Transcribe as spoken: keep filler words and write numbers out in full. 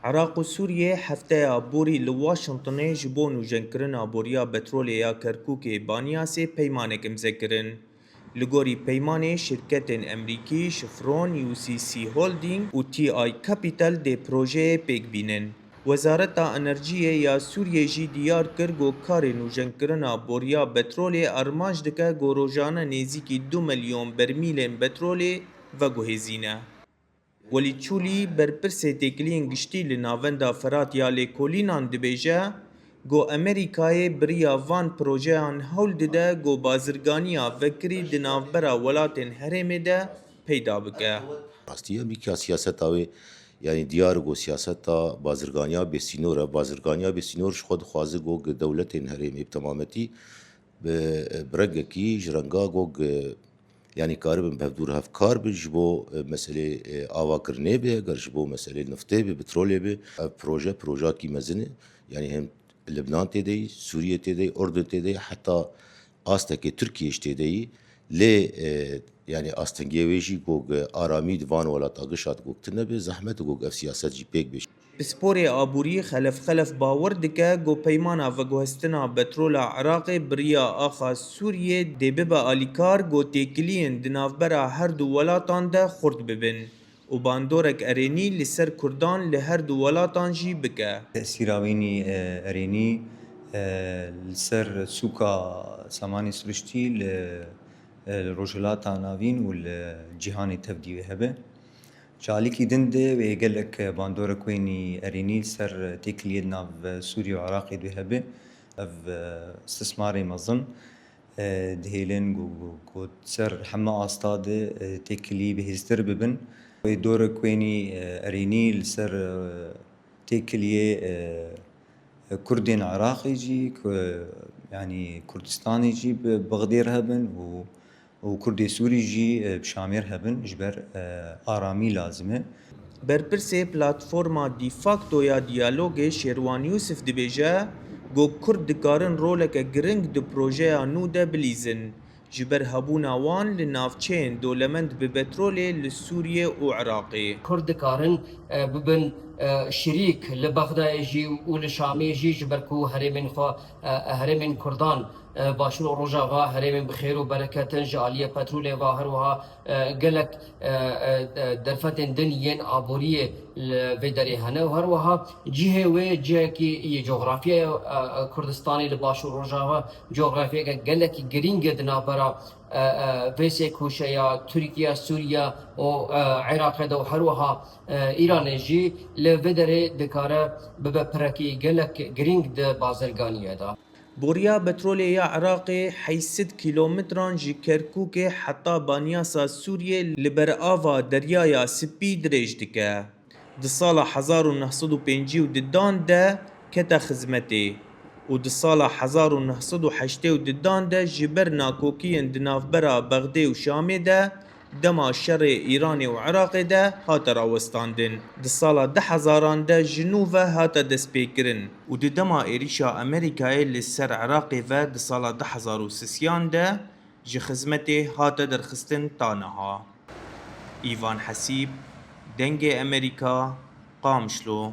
Iraq û Sûriyê hefteya borî li Washingtonê ji bo nûjenkirina boriya petrolê ya Kerkûkê Banyasê peymanek imze kirin. Li gorî peymanê, şirketên Emerîkî Chevron, U C C Holding û T I Capital dê projeyê pêk bînin. Wezareta Enerjiyê ya Sûriyê jî diyar kir ku karê nûjenkirina boriya petrolê armanc dike ku rojane nêzîkî du milyon bermîlên petrolê veguhêzîne. Welîd Çûlî, berpirsê têkiliyên giştî li Navenda Firat ya Lêkolînan dibêje, ku Amerîkayê bi riya van projeyan hewl dide ku bazirganiya vekirî di navbera welatên herêmê de peyda bike. Rastî ye, mîka siyaseta wê, yanî diyar e ku siyaseta bazirganiya bêsînor e. Bazirganiya bêsînor ji xwe dixwaze ku gi dewletên herêmê bi temametî bi, bi rengekî ji renga ku gi, yanî karibin bi hevdû re hevkar bin ji bo, e, meselê, e, avakirinê be, eger ji bo meselê niftê be, petrolê be. Ev proje, projeyekî mezin e. Yanî hem Libnan tê de yî, Sûriye tê de yî, Urdun tê de yî, heta astekê Tirkiye jî tê de yî. Lê, e, yanî astengiyê wê jî ku aramî di van welata giş hat ku tune be, zehmet e ku ev siyaset jî pêk bê. Pisporê aborî Xelef Xelef bawer dike ku peymana veguhestina petrola Iraqê bi riya axa Sûriyê dê bibe alîkar ku têkiliyên di navbera her du welatan de xurt bibin û bandorek erênî li ser Kurdan li her du welatan jî bike. Tesîra wînî erênî li ser sûka samanê siriştî li li Rojhilata Navîn û li cîhanê tevdî wê hebe. Ji alîkî din de wê gelek bandorek wênî erênî li ser têkiliyê di nav Sûriye û Iraqê de hebe. Ev istismarê mezin dihêlin ku, ku, ku ser heme asta de têkilî bihêztir bibin. Wê dorek wênî erênî li ser têkiliyê Kurdên Iraqê jî, yanî Kurdistanê jî bi Bexdê re hebin û û Kurdê Sûrî jî bi Şamê re hebin, ji ber aramî lazim e. Berpirsê platforma de facto ya diyalogê Şêrwan Yûsif dibêje, ku Kurd dikarin roleke giring di projeya nû de bilîzin. Ji ber hebûna wan li navçeyên dolemend bi petrolê li Sûriyê û Iraqê. Kurd dikarin bibin şirîk li Bexdayê jî û li Şamê jî, ji ber ku herêmên xwe, herêmên Kurdan, Başûr û Rojava herêmên bi xêr û bereket in, ji aliyê petrolê ve her wiha gelek derfetên din yên aboriyê li vê derê hene û her wiha cihê wê cihekî yê cografyaya Kurdistanê li Başûr Rojava cografyeke gelekî girîng e di navbera vê sê koşeya Tirkiye, Sûriye û Iraqê de û her wiha Îranê jî li vê derê dikare bibe pirekî gelek girîng di bazirganiyê de. Boriya petrolê ya Iraqê heyşt sed kîlometran ji Kerkûkê heta Banyasa Sûriyê li ber ava Deryaya Spî dirêj dike. Di sala hezar û neh sed û pêncî û dudan de kete xizmetê û di sala hezar û neh sed û heştê û dudan de ji ber nakokiyên di navbera Bexdê û Şamê de dema şerê Îranê û Iraqê de hate rawestandin. Di sala du hezaran de ji nû ve hate destpêkirin û di dema êrîşa Amerîkayê li ser Iraqê ve di sala du hezar û sisiyan de ji xizmetê hate derxistin ta niha. Îvan Hesîb, Dengê Amerîka, Qamişlo.